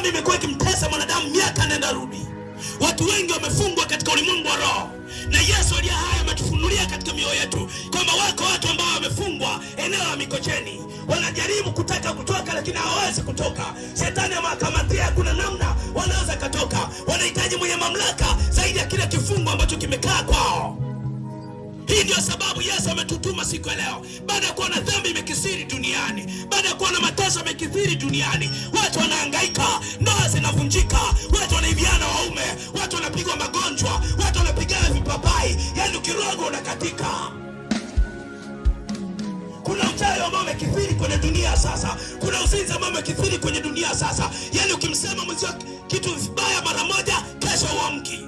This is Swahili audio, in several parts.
Dhambi imekuwa ikimtesa mwanadamu miaka nenda rudi. Watu wengi wamefungwa katika ulimwengu wa roho, na Yesu aliye hai ametufunulia katika mioyo yetu kwamba wako watu ambao wamefungwa eneo la Mikocheni, wanajaribu kutaka kutoka lakini hawawezi kutoka. Shetani amewakamatia, hakuna namna wanaweza katoka. Wanahitaji mwenye mamlaka zaidi ya kile kifungo ambacho kimekaa kwao. Hii ndio sababu Yesu ametutuma siku ya leo. Baada ya kuona dhambi imekithiri duniani, baada ya kuona mateso yamekithiri duniani, watu wanahangaika, ndoa zinavunjika, watu wanaibiana waume, watu wanapigwa magonjwa, watu wanapigana vipapai, yaani ukirogwa unakatika. Kuna uchawi ambao umekithiri kwenye dunia sasa, kuna uzinzi ambao umekithiri kwenye dunia sasa, yaani ukimsema mwenzio kitu vibaya mara moja, kesho huamki.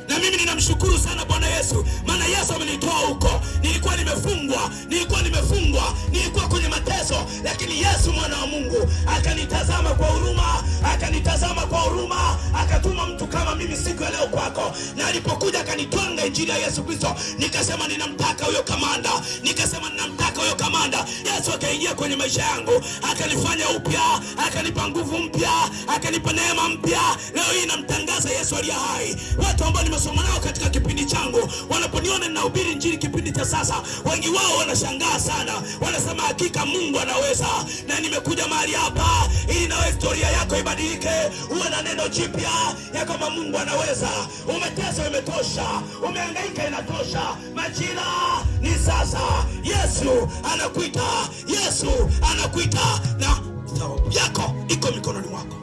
Na mimi ninamshukuru sana Bwana Yesu, maana Yesu amenitoa huko. Nilikuwa nimefungwa, nilikuwa nimefungwa, nilikuwa kwenye mateso, lakini Yesu mwana wa Mungu akanitazama kwa huruma, akanitazama kwa huruma, akatuma mtu kama mimi siku ya leo kwako. Na alipokuja akanitwanga injili ya Yesu Kristo, nikasema ninamtaka huyo kamanda, nikasema ninamtaka huyo kamanda. Yesu akaingia kwenye maisha yangu, akanifanya upya, akanipa nguvu mpya, akanipa neema mpya. Leo hii namtangaza Yesu aliye hai. Watu ambao nimesoma nao katika kipindi changu wanaponiona ninahubiri injili kipindi cha sasa, wengi wao wanashangaa sana, wanasema hakika Mungu anaweza. Na nimekuja mahali hapa ili nawe historia yako ibadilike, uwe na neno jipya ya kwamba Mungu anaweza. Umeteswa imetosha, umehangaika inatosha, majira ni sasa. Yesu anakuita, Yesu anakuita, na thawabu yako iko mikononi mwako.